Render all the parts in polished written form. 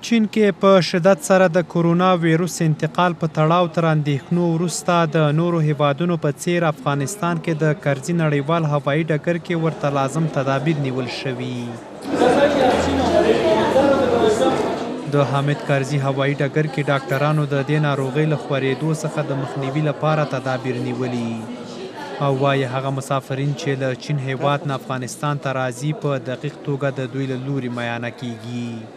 چین کې په شدت سره د کورونا ویروس انتقال په تړاو تر اندېښنو وروسته د نورو هېوادونو په څېر افغانستان کې د کرزي نړیوال هوایي ډګر کې ورته لازم تدابیر نیول شوي. د حامد کرزي هوایي ډګر کې ډاکټرانو د دې ناروغۍ له خورېدو څخه د مخنیوي لپاره تدابیر نیولي او وایي هغه مسافرین چې له چین هېواد نه افغانستان ته راځي په دقیق توګه د دوی له لوري معاینه کېږي.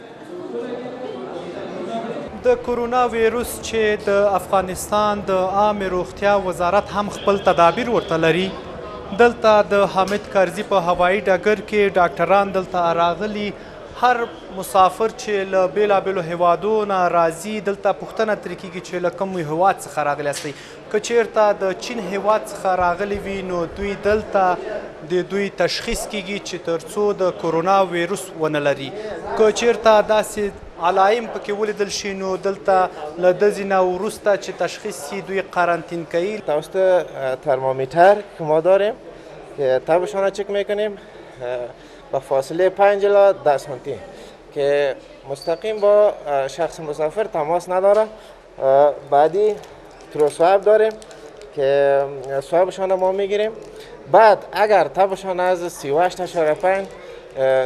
د کورونا ویروس چې د افغانستان د عامې روغتیا وزارت هم خپل تدابیر ورته لري، دلته د حامد کرزي په هوایي ډګر کې ډاکټران دلته راغلي، هر مسافر چې له بیلابیلو هیوادو نه راځي دلته پوښتنه ترې کیږي چې له کوم هیواد څخه راغلي یاستئ، که چیرته د چین هیواد څخه راغلي وي نو دوی دلته د دوی تشخیص کیږي چې ترڅو د کورونا ویروس ونه لري، که چیرته داسې علایم پکې ولیدل شي نو دلته له دزې نه وروسته چې تشخیص شي دوی قرنطین کوي. توسط ترمامیتر که ما داریم که تبشان چک میکنیم با فاصله 5 الی 10 سانتی که مستقیم با شخص مسافر تماس نداره. بعدی ترو سواب داریم که سوابشان ما میگیریم. بعد اگر تبشان از 38.5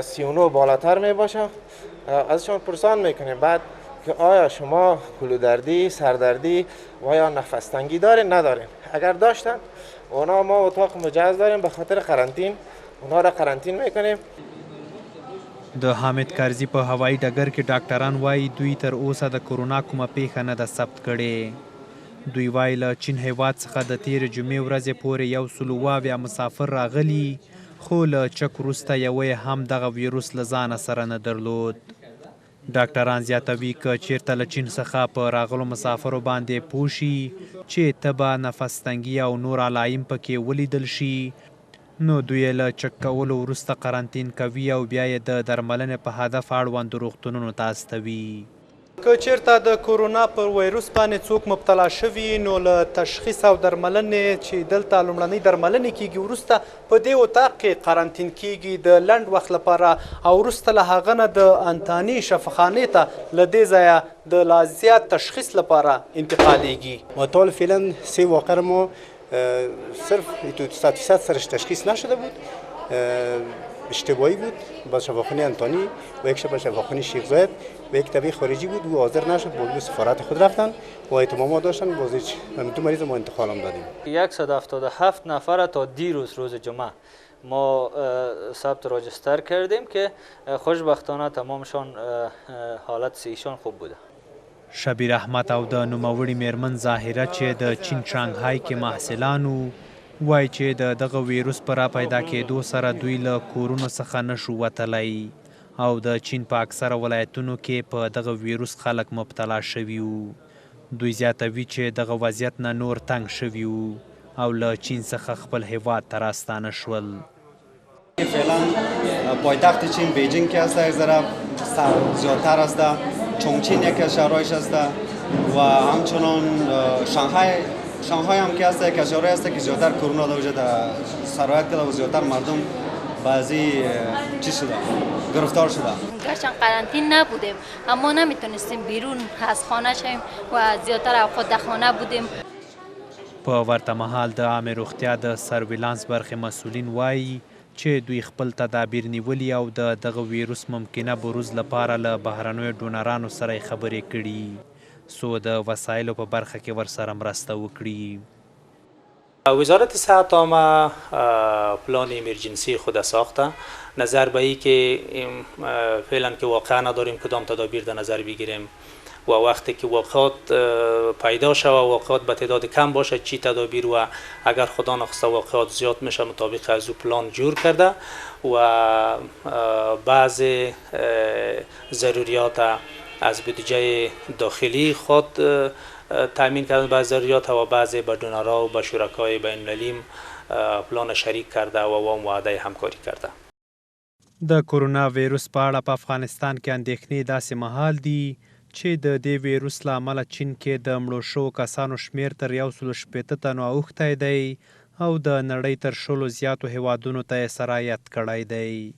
39 بالاتر می باشه ازشان پرسان میکنیم بعد که آیا شما کلودردی، سردردی و یا نفس تنگی دارین ندارین. اگر داشتن اونا ما اتاق مجهز داریم به خاطر قرنطین، اونا را قرنطین میکنیم. د حامد کرزي په هوایي ډګر کې ډاکټران وايي دوی تر اوسه د کورونا کومه پېښه نه ده ثبت کړې. دوی وايي له چین هېواد څخه د تېرې جمعې ورځې پورې یو سل اووه اویا مسافر راغلي خو له چک وروسته یوه یې هم دغه ویروس له ځانه سره نه درلود. ډاکټران زیاتوي که چېرته له چین څخه په راغلو مسافرو باندې پوه شي چې تبه، نفس تنګي او نور علایم پکې ولیدل شي نو دوی یې له چک کولو وروسته قرنطین کوي او بیا یې د درملنې په هدف اړوندو روغتونونو ته استوي. که چېرته د کورونا پر ویروس باندې څوک مبتلا شوي نو له تشخیص او درملنې چې دلته لومړنۍ درملنې کېږي وروسته په دې اتاق کې قرنطین کېږي د لنډ وخت لپاره او وروسته له هغه نه د انتاني شفاخانې ته له دې ځایه د لازیات تشخیص لپاره انتقالېږي. ما تا حال فعلا سه واقعه را ما صرف 100% سرش تشخیص نشده بود، اشتباهی بود با شفاخانه انتانی و یک شب شفاخانه شیخ زاید و یک طبیب خارجی بود، او حاضر نشد، با او سفارت خود رفتن و اتمام داشتن، باز هیچ دو مریض ما انتقال هم دادیم. 177 نفر تا دیروز روز جمعه ما ثبت راجستر کردیم که خوشبختانه تمامشان حالت سیشان خوب بوده. شبیر احمد او د نوموړي مېرمن ظاهره چې د چین شانګهای کې محصلان وو، وايي چې د دغه ویروس په راپیدا کېدو سره دوی له کورونو څخه نه شو وتلی او د چین په اکثره ولایتونو کې په دغه ویروس خلک مبتلا شوي وو. دوی زیاتوي چې دغه وضعیت نه نور تنګ شوي وو او له چین څخه خپل هېواد ته راستانه شول. فعلا پایتخت چین بیجینگ که هست یک ذره زیادتر است، چونگچین یکی از شهرهایش است و همچنان شانگهای، شانگهای هم که هست یک از شهرهای است که زیادتر کرونا در اونجا سرایت کرده و زیادتر مردم بعضی چیز شده، گرفتار شده. گرچند قرنطین نبودیم اما نمیتونستیم بیرون از خانه شویم و زیادتر اوقات در خانه بودیم. په ورته مهال د عامې روغتیا د سرویلانس برخې مسؤلین وايي چې دوی خپل تدابیر نیولي او د دغه ویروس ممکنه بروز لپاره له بهرنیو ډونرانو سره یې خبرې کړي څو د وسایلو په برخه کې ورسره مرسته وکړي. وزارت صحت عامه پلان ایمرجنسی خود ساخته نظر به ای که فعلا که واقعا نداریم کدام تدابیر در نظر بگیریم و وقتی که واقعات پیدا شوه واقعات به تعداد کم باشه چی تدابیر و اگر خدا نخواسته واقعات زیاد میشه مطابق از او پلان جور کرده و بعض ضروریات از بودجه داخلی خود تامین کردن بعض ضروریات و بعضی به دونرها و به شرکای بین المللی پلان شریک کرده و وام وعده همکاری کرده. د کورونا ویروس په اړه په افغانستان کې اندېښنې داسې مهال دي چې د دې ویروس له امله چین کې د مړو شوو کسانو شمېر تر یو سلو شپېته تنو اوښتی دی او د نړۍ تر شلو زیاتو هېوادونو ته یې سرایت کړی دی.